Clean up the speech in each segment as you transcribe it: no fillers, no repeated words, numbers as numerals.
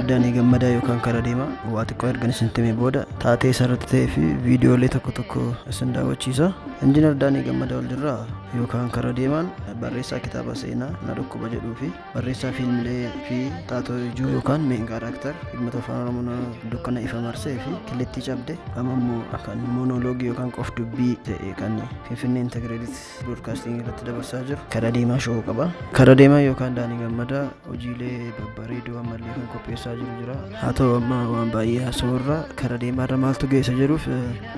Injiinar Daanii Gammadaa yookaan Kara Deemaa waa xiqqoo ergan isin himee booda taatee isarratti ta'ee fi viidiyoolee tokko tokko isin daawwachiisa. Injiinar Daanii Gammadaa Waldirraa yookaan Kara Deemaan barreessaa kitaaba seenaa Na Dhukkuba jedhuu fi barreessaa fiilmilee fi taatoo ijoo yookaan main character fiilmota Afaan Oromoo Dukkana Ifa Marsee fi Kilittii Cabde, amma immoo kan monoloogii yookaan qof dubbii ta'e kan Finfinnee Integrated Broadcasting irratti dabarsaa jiru Kara Deemaa Show qaba. Kara Deemaa yookaan Daanii Gammadaa hojiilee babbareedoo ammallee kan qopheessaa jiru jira. Haa ta'u, amma waan baay'ee haasa'urra Kara Deemaarra maaltu geessa jedhuuf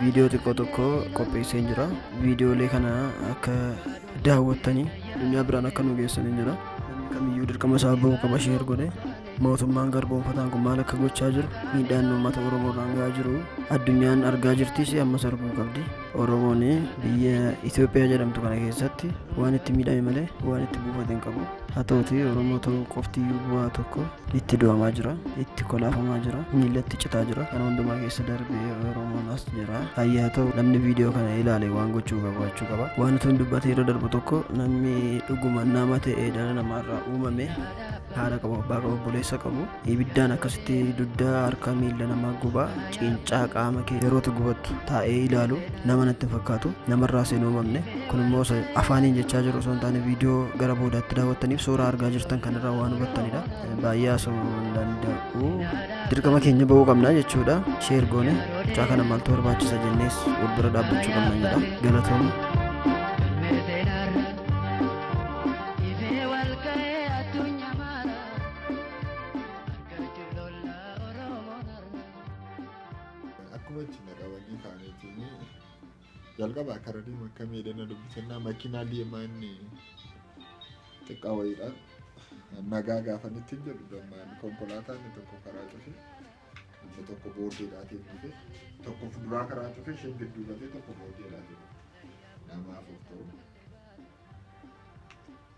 viidiyoo xiqqoo tokko qopheessee jira. Viidiyoolee kana akka daawwattanii addunyaa biraan akka nu geessanii jira. Namni kamiyyuu dirqama isaa bahuu qaba. Share godhe. Mootummaan garboomfataan kun maal akka gochaa jiru, miidhaan uummata Oromoo irraan gahaa jiru addunyaan argaa jirtis, ammas arguu qabdi. Oromoon biyya Itoophiyaa jedhamtu kana keessatti waan itti miidhame malee waan itti buufate hin qabu. Haa ta'uti, Oromoo ta'uu qoftiyyuu bu'aa tokko itti du'amaa jira, itti kolaafamaa jira, miillatti citaa jira. Kana hundumaa keessa darbee Oromoon as jira. Hayyaa ta'u, namni viidiyoo kana ilaale waan gochuu qabu gochuu qaba. Waan utuu hin dubbatee irra darbu tokko, namni dhuguma nama ta'e, dhala namaarraa uumame, haadha qabu, abbaa qabu, obboleessa qabu, ibiddaan akkasitti dugdaa, harka, miilla namaa gubaa, cincaa qaama kee yerootu gubattu taa'ee ilaalu nama natti hin fakkaatu. Namarraa seenuu uumamne. Kun immoo afaaniin jechaa jiru osoo hin taane, viidiyoo gara boodaatti daawwattaniif suuraa argaa jirtan kanarraa waan hubattanidha. Baay'ee haasa'uu hin danda'u. Dirqama keenya bahuu qabna jechuudha. Share goone mucaa kana maaltu barbaachisa jennees wal bira dhaabbachuu qabna jedha. Galatooma. Ifee wal ka'ee addunyaa mara argachuuf lolla Oromoon har'a. Akkuma itti na qabanii kaaniitiin jalqaba Kara Deema akka miidhina dubbisannaa makiinaa deemaa inni xiqqaa wayiidhaan nagaa gaafanitti jedhu dammaan konkolaataan inni tokko karaa cufe, inni tokko booddeedhaatiin dhufe, tokko fuulduraa karaa cufe, isheen gidduu gatee, tokko booddeedhaatiin dhufe, nama afur ta'u.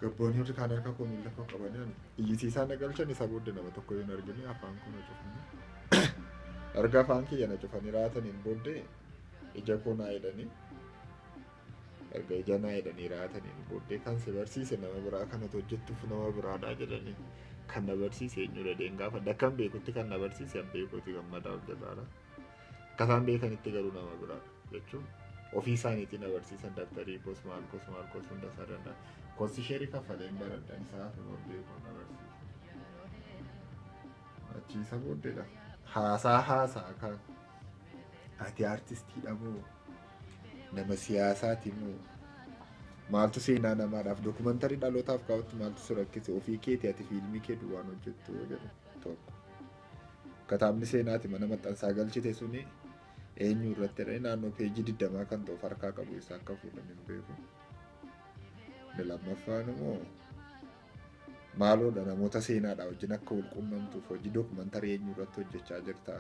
Gabboonni warri kaan harka koo miila koo qabanii iyyisiisaa na galchan. Isa booddee nama tokko yoo hin argine afaan koo na cufanii, erga afaan kiyya na cufanii raataniin booddee ija koo naa hidhanii, erga ija naa hidhanii raataniin booddee kan si barsiise nama biraa, kanatu hojjettuuf nama biraadhaa jedhanii. Kan na barsiise eenyudha deen gaafadha. Akkan beekutti kan na barsiise Abbeekooti Gammadaa hojjetaadha. Akka isaan beekanitti garuu nama biraadha jechuun ofii isaaniitiin na barsiisan. Dabtarii koos, maal koos, maal koos hunda isaa danda'a. Kosti sheerii kaffaleen baradhan isaa fi Abbeekoo na barsiise. Achi isa booddeedha. Haasaa haasaa kan ati aartistiidha moo nama siyaasaati moo maaltu seenaa namaadhaaf dookumantarii dhalootaaf kaa'utti maaltu si rakkise, ofii keeti ati fiilmii kee duwwaan hojjettu jedhu tokko. Kitaabni seenaati mana maxxansaa galchite suni eenyu irratti jedhanii naannoo peejii 20 kan ta'u harkaa qabu, isaa akka fuudhan hin beeku. Inni lammaffaan immoo maaloodha, namoota seenaadha wajjin akka wal quunnamtuuf hojii dookumantarii eenyu irratti hojjechaa jirta?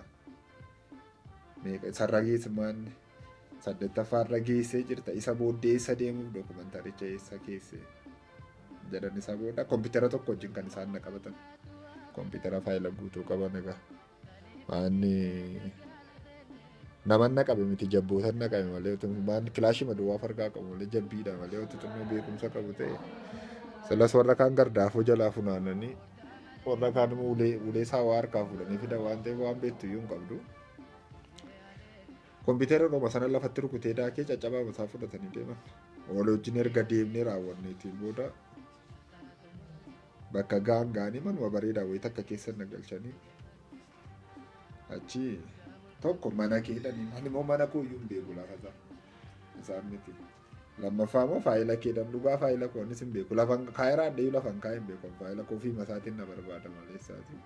Meeqa isarra geessumaan saddeettaffaarra geessee jirta, isa booddee eessa deemuuf dookumantaricha eessa keesse jedhan. Isa booda kompiitara tokko wajjin kan isaan na qabatan. Kompiitara faayila guutuu qaban egaa. Maanni naman na qabe miti, jabbootan na qabe malee, maan kilaashii duwwaa fargaa qabu malee, jabbiidha malee, wanti xinnoo beekumsa qabu ta'e. Silas warra kaan gardaafoo jalaa funaananii, warra kaan immoo ulee ulee saawaa harkaa fuudhanii fidan waan ta'eef waan beektu iyyuu hin qabdu. Kompiitara Rooma sana lafatti rukutee daakee caccabaa mataa fudhatanii deeman. Walii wajjin erga deemnee raawwanneetiin booda bakka gaan gaanii manuma bareedaa wayii takka keessa na galchanii, achi tokko mana keedhanii, ani immoo mana koo iyyuu hin beeku lafa isaa isaan miti. Lammaffaa immoo faayila keedhan, dhugaa faayila koo anis hin beeku, lafan kaayiraa addeeyyuu lafan kaa'ee hin beeku, faayila koo ofii masaatiin na barbaada malee isaati.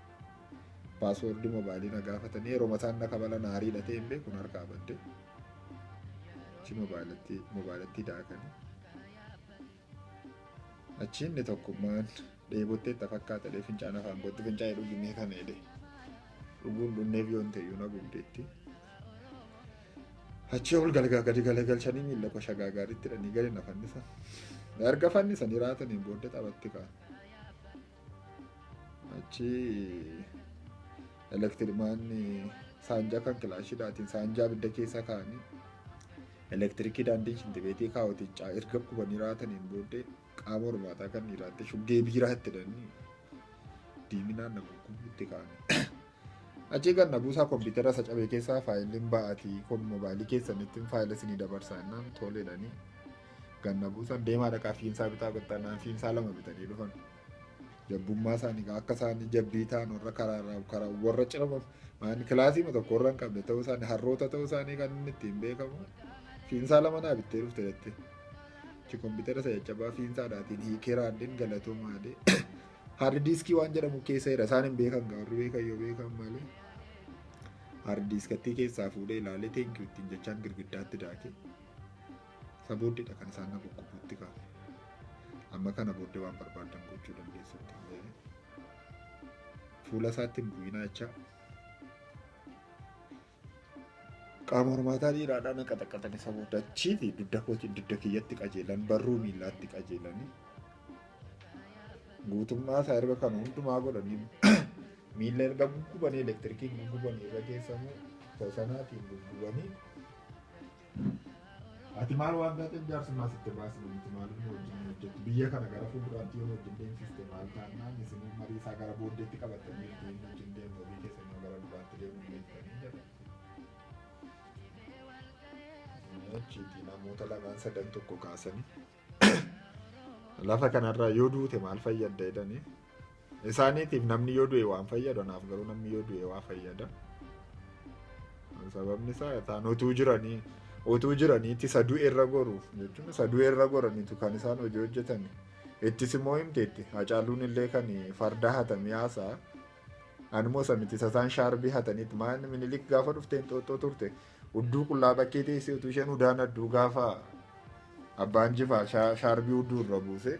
Paaswoordii moobaayilii na gaafatanii, yeroo mataan na kabala na hariidhatee hin beeku, na harkaa badde. Achi moobaayilatti daakanii. Achi inni tokkummaan dheebottee itti fakkaata jedhee fincaan afaan kootti fincaa'ee dhugimee kana jedhe. Dhuguun dhunneef yoon ta'e na gubdeetti. Achi ol galgaa gadi galagalchanii miilla koo shagaagaaritti hidhanii gadi na fannisan. Erga fannisanii raataniin booddee taphatti ka'an. Achi elektirimaanni saanjaa kan kilaashiidhaatiin saanjaa abidda keessa kaa'anii, elektirikii daandii shintibeetii kaa'utiin erga gubanii raataniin booddee qaama hormaataa kan dhiiraatti shuggee biiraa itti hidhanii diiminaan na guggubuutti ka'anii. Achii ganna buusaa kompiitara isa cabee keessaa faayiliin ba'atii kun moobaayilii keessanitti faayila isinii dabarsaa jennaan toleedhanii ganna buusan deemaa dhaqaa fiinsaa bitaa qottaanaan fiinsaa lama bitanii dhufan. Jabbummaa isaanii akka isaanii jabbii ta'an warra karaarraa karaa warra cirama maan kilaasii tokko warra hin qabne ta'uu isaanii harroota ta'uu isaanii kan inni ittiin beekamu fiinsaa lama naa bittee dhufte jette. Achi kompiitara isa caccabaa fiinsaadhaatiin hiikee raaddiin galatoomaa adee. Haardi diiskii waan jedhamu keessa jira isaan hin beekan gaa warri beekan yoo beekan malee. Haardi diiskattii keessaa fuudhee ilaalee teenkiyuu ittiin jechaan girgiddaatti daakee. Isa booddeedha kan isaan na kukkufuutti kaa'e. Amma kana booddee waan barbaadan gochuu dandeessu ittiin jedhee. Fuula isaatti hin bu'inaa jechaa. Qaama hormaataa dhiiraadhaan na qaxaqaxan isa booda achiiti dugda kootiin dugda kiyyatti qajeelan barruu miillaatti qajeelanii. Guutummaa isaa erga kana hundumaa godhanii miilla erga guggubanii elektirikiin guggubanii irra geessamu sanaatiin guggubanii. Ati maal waan taateef jaarsummaa sitti baasne miti maal nu wajjin hojjettu biyya kana gara fuulduraatti yoo nu wajjin deemsiste maal taanaan isin marii isaa gara booddeetti qabattanii ittiin nu wajjin deemnu ofii keessan yoo gara duraatti deemnu beektanii jedha. Achiitii namoota lamaan sadan tokko kaasanii lafa kanarraa yoo duute maal fayyadda jedhanii isaaniitiif namni yoo du'e waan fayyadu anaaf garuu namni yoo du'e waa fayyada. Sababni isaa isaan utuu jiraniitti isa du'e irra goru jechuun isa du'e irra goraniitu kan isaan hojii hojjetan. Ittis immoo himteetti Hacaaluun illee kan farda hatamee haasa'a. Animmoo isa miti isa isaan shaarbii hataniitti maal Minilik gaafa dhufteen xooxxoo turte udduu qullaa bakkee teessee utuu isheen udaan adduu gaafa abbaan jifaa shaarbii udduu irra buuse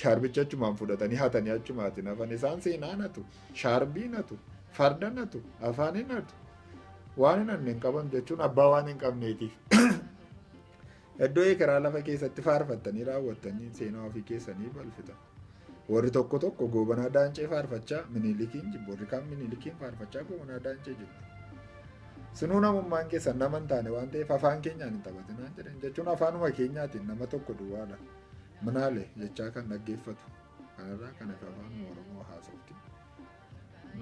shaarbicha achumaan fudhatanii hatanii achumaatiin hafan isaan seenaa natu shaarbii natu farda natu afaan hin natu waan hin hanne hin qaban jechuun abbaa waan hin qabneetiif. Iddoo ekeraa lafa keessatti faarfattanii raawwattanii seenaa ofii keessanii balfitan. Warri tokko tokko Goobanaa Daancee faarfachaa Minilikiin jibbu warri kaan Minilikiin faarfachaa Goobanaa Daancee jibbu. Sinuu namummaan keessan nama hin taane waan ta'eef afaan keenyaan hin taphatinaan jedhan jechuun afaanuma keenyaatiin nama tokko duwwaadha. Manaale jechaa kan dhaggeeffatu. Kanarraa kan hafe afaanuma Oromoo haasofti.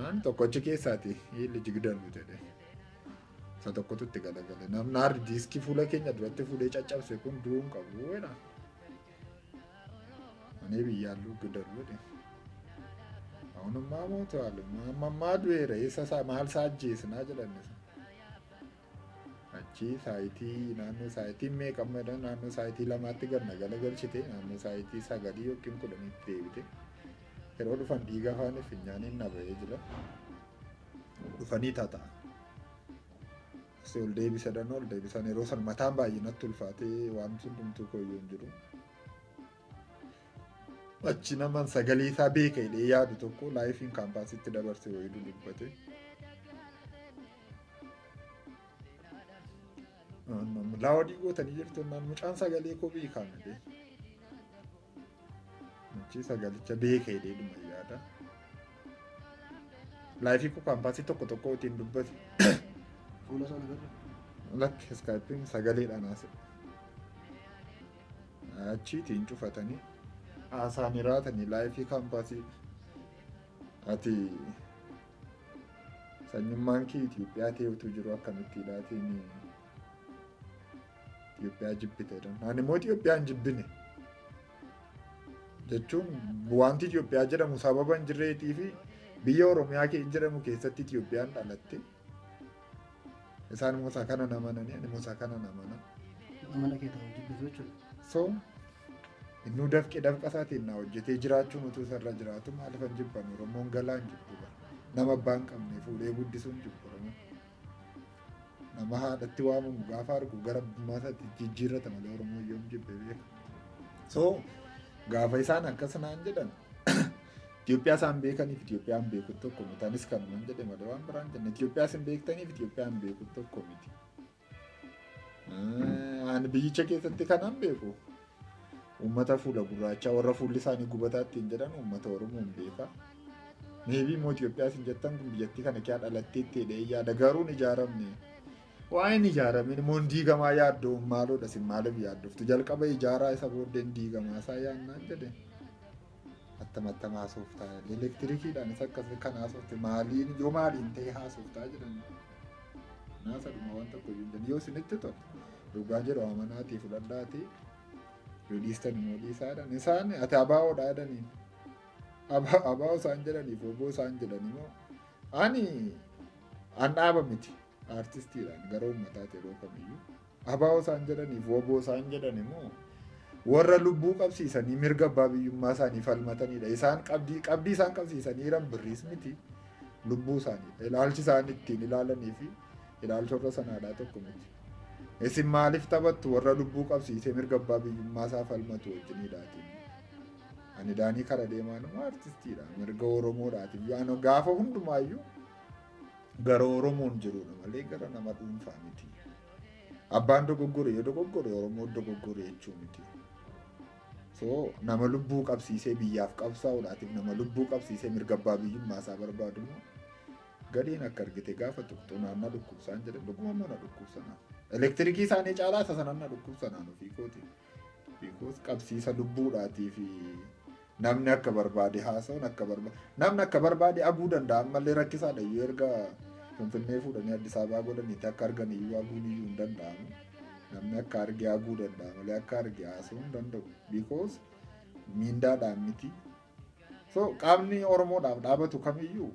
Naan tokkochi keessaati hiilli jigdalu jedhe. Isa tokkotu itti galagale. Namni haardi diiskii fuula keenya duratti fuudhee caccabse kun du'uu hin qabu jedha. Ani biyyaallu gidalu jedhe. Ahunummaa mootuwaal mammaa du'eera eessa isaa maal isaa ajjeesnaa jedhan isa. Achi saayitii naannoo saayitii meeqa jedhan naannoo saayitii lamaatti gad na galagalchite naannoo saayitii 9 yookiin 10tti deebite. Yeroo dhufan dhiiga afaan finyaaniin na ba'ee jira. Dhufanii tata'a. Asii ol deebisan ol deebisan yeroo san mataan baay'ee natti ulfaatee waan hundumtuu kooyyuu hin jiru. Achi naman sagalee isaa beeka jedhee yaadu tokko laayifiin kaampaasitti dabarse wayii dubbate. Laawwadii gootanii jirtu naan mucaan sagalee koo beekaa jedhee. Achi sagalicha beeka jedhee dhuma yaada. Laayifii koo kaampaasii tokko tokko ittiin dubbate. Fuula isaa agarra. Lakki iskaayippiin sagaleedhaan haasa'e. Achiitiin cufatanii haasa'anii raatanii laayifii kaampaasii ati sanyummaan kee Itoophiyaa ta'e utuu jiru akkamitti dhaatiin Itoophiyaa jibbite jedhan. Ani immoo Itoophiyaa hin jibbine jechuun wanti Itoophiyaa jedhamu sababa hin jirreetii fi biyya Oromiyaa jedhamu keessatti Itoophiyaan dhalatte. Isaan immoo isaa kana namananii ani immoo isaa kana namana. Amala kee ta'u jibbitu jechuudha. So innuu dafqee dafqa isaatiin na hojjetee jiraachuun utuu isarra jiraatu maaliif jibban Oromoon galaa hin jibbu bara. Nama abbaa hin qabne fuudhee guddisuu hin jibbu Oromoon. Nama haadhatti waamamu gaafa argu gara abbummaa isaatti jijjiirrata malee Oromoon yoom jibbe beeka. So gaafa isaan akkas naan jedhan Itoophiyaa isaan beekaniif Itoophiyaan beeku tokko miti. Anis kanuman jedhe malee waan biraan jenne Itoophiyaa isin beektaniif Itoophiyaan beeku tokko miti. Ani biyyicha keessatti kanan beeku uummata fuula gurraachaa warra fuulli isaanii gubataa ittiin jedhan uummata Oromoo hin beeka. Meebii immoo Itoophiyaa isin jettan kun biyyattii kana kee dhalatteetti jedhee yaada garuu hin ijaaramne. Waa'een ijaaramin immoo hin diigamaa yaaddoo maaloodha isin maaliif yaaddoftu jalqaba ijaaraa isa booddee hin diigamaa isaa yaannaan jedhe. Attam attam haasoftaa, elektirikiidhaanis akkas kan haasofte, maaliin yoo maaliin ta'e haasoftaa jedhan. Naasadhuma waan tokko iyyuu hin jedhan. Yoo isinitti tole dhugaa jedhu amanaatii fudhadhaatii, yoo dhiistan immoo dhiisaadhaan. Isaan ati abaawoodha jedhaniin. Abaa'oo isaan jedhaniif oboo isaan jedhan immoo ani an dhaaba miti, aartistiidhaan gara uummataati yeroo kamiyyuu. Abaa'oo isaan jedhaniif oboo isaan jedhan immoo warra lubbuu qabsiisanii mirga abbaa biyyummaa isaanii falmatanidha. Isaan qabdii isaan qabsiisanii jiran birriis miti, lubbuu isaanii. Ilaalchi isaan ittiin ilaalanii fi ilaalcha warra sanaadhaa tokko miti. Isin maaliif taphattu warra lubbuu qabsiisee mirga abbaa biyyummaa isaa falmatu wajjiniidhaati? Ani Daanii kara deemaan immoo aartistiidha. Mirga Oromoodhaatiif yaano gaafa hundumaayyuu gara Oromoon jirudha malee gara nama dhuunfaa miti. Abbaan dogoggore yoo dogoggore Oromoon dogoggore jechuu miti. So nama lubbuu qabsiisee biyyaaf qabsaa'uudhaatiif, nama lubbuu qabsiisee mirga abbaa biyyummaa isaa barbaadu immoo gadiin akka argite gaafa tuqxu naannoo dhukkubsaan jedhe, dhuguma immoo na dhukkubsanaa. Elektirikii isaanii caalaa isa sanan na dhukkubsanaan ofii kooti. Because qabsiisa lubbuudhaatii fi namni akka barbaade haasa'uun, akka barbaade namni akka barbaade aguu danda'a. Ammallee rakkisaadha iyyuu, erga Finfinnee fuudhanii Addis Ababaa godhaniitti akka argan iyyuu aguun iyyuu hin danda'amu. Namni akka arge aguu danda'a malee akka arge haasa'uu hin danda'u. Because miindaadhaan miti. So qaamni Oromoodhaaf dhaabatu kamiyyuu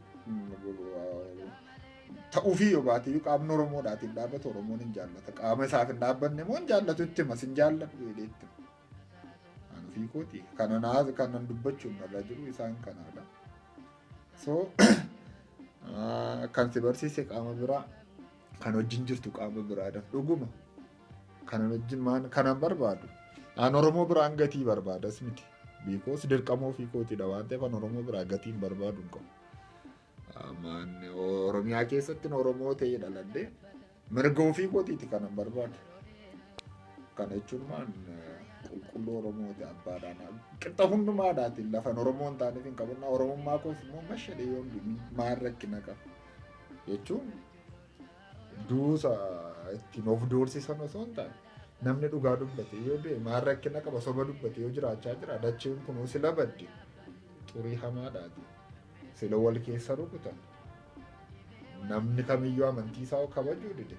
ta'uufii yoo baate iyyuu, qaamni Oromoodhaatiif dhaabatu Oromoon hin jaallata. Qaama isaaf hin dhaabbanne immoo hin jaallatu, itti himas, hin jaalladhu jedhee itti hima. Ani ofii kooti kana naa kanan dubbachuun irra jiru isaan kanaadha. So kan si barsiise qaama biraa, kan wajjin jirtu qaama biraadha. Dhuguma kanan wajjin maan kanan barbaadu. An Oromoo biraan gatii barbaadas miti. Because dirqama ofii kootiidha waan ta'eef an Oromoo biraa gatii hin barbaadu hin qabu. Maan Oromiyaa keessatti Oromoo ta'ee dhaladhee mirga ofii kootiiti kanan barbaadu. Kana jechuun maan qulqulluu Oromooti abbaadhaan. Qixxa hundumaadhaatiin lafan Oromoo hin taaneef hin qabu. Oromummaa koof immoo mashadhee yoon maal rakkina qaba. Jechuun duusa ittiin of doorsisan osoo hin taane, namni dhugaa dubbate yoo du'e maal rakkina qaba? Soba dubbate yoo jiraachaa jira, dacheen kunuu sila badde xurii hamaadhaati. Sila wal keessa rukutan, namni kamiyyuu amantii isaa kabajuu dide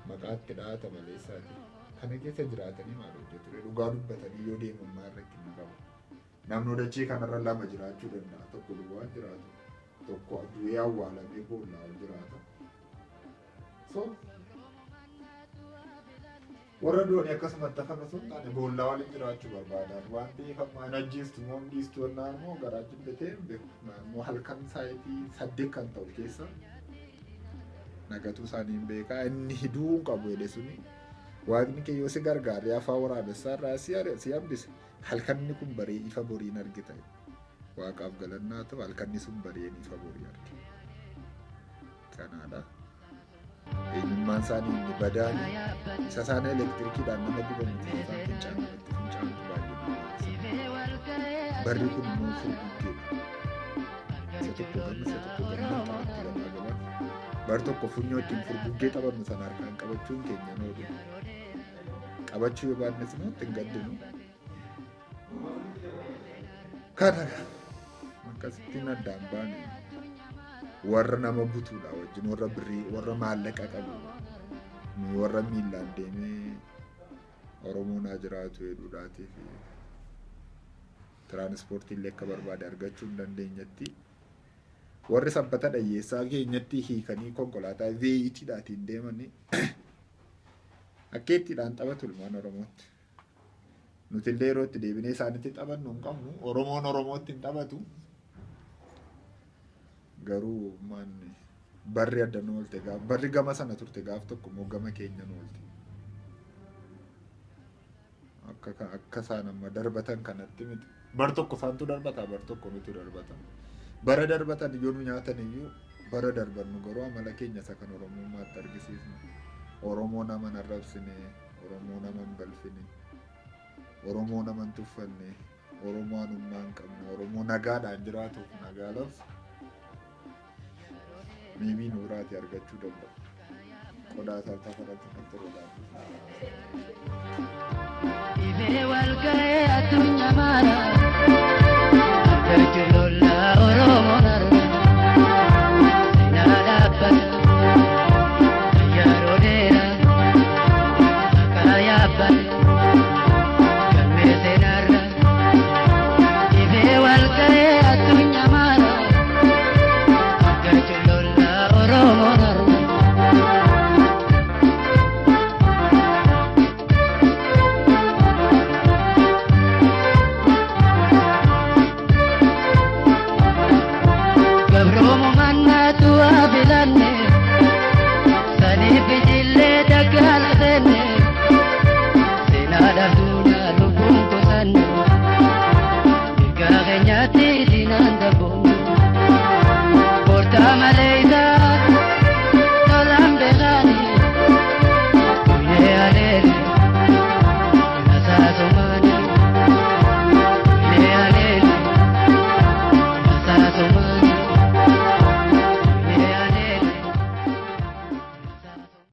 maqaatti dhahata maleessaati. Kana keessa jiraatanii maal hojjetu? Dhugaa dubbatanii yoo deeman maal rakkina qaba? Namni dachee kanarra lama jiraachuu danda'a. Tokko duwwaan jiraatu, tokko du'ee awwaalamee boollaa ol jiraata. So warra du'anii akkasumatti hafan osoo hin taane boollaa waliin jiraachuu barbaadan waan ta'eef, amma an ajjeestu moo hin dhiistu jennaan immoo garaa jibbatee hin beeku. Naannoo halkan saayitii 8 kan ta'u keessa nagatuu isaanii hin beekaa, inni hiduu hin qabu jedhe suni, waaqni kee yoo si gargaaree afaan waraabessaa irraa si hambise, halkanni kun baree ifa boriin argita. Waaqaaf galannaa ta'u, halkanni sun bareen ifa borii arge. Kanaadha. Eenyummaan isaanii inni badaan isa isaan elektirikiidhaan nama guban miti, isaan fincaan namatti fincaantu baay'ee nama aarsa. Barri kun immoo furguggeedha. Isa tokko gama, isa tokko gama taphatti gamaa gama. Bar tokko funyoo ittiin furguggee taphannu sana harkaan qabachuun keenya hin oolu. Qabachuu yoo baannes immoo ittiin gaddinu. Kana akkasittiin addaan baane warra nama butuudha wajjin, warra birrii, warra maallaqa qabu, nu warra miillaan deemee Oromoon haa jiraatu jedhuudhaatii fi tiraanispoortii illee akka barbaade argachuu hin dandeenyetti, warri sabbata dhayyeessaa keenyatti hiikanii konkolaataa V8dhaatiin deemanii akkeettiidhaan taphatu ilmaan Oromootti. Nuti illee yeroo itti deebinee isaanitti taphannu hin qabnu. Oromoon Oromootti hin taphatu. Garuu manni barri adda nu oolte, gaaf barri gama sana turte, gaaf tokko immoo gama keenya nu oolte. Akka isaan amma darbatan kanatti miti. Bar tokko isaantu darbata, bar tokko nutu darbata. Bara darbatan iyyuu nu nyaatan iyyuu, bara darbannu garuu amala keenya isa kan Oromummaatti argisiisnu. Oromoo nama hin arrabsine, Oromoo nama hin balfine, Oromoo nama hin tuffanne, Oromoo anummaa hin qabne, Oromoo nagaadhaan jiraatuuf nagaa labsu. Miimii nuuraati argachuu danda'u. Qodaa isaa tafarratti kan ta'u. Dhibee wal ga'ee addunyaa mara. Oromummaan daboo.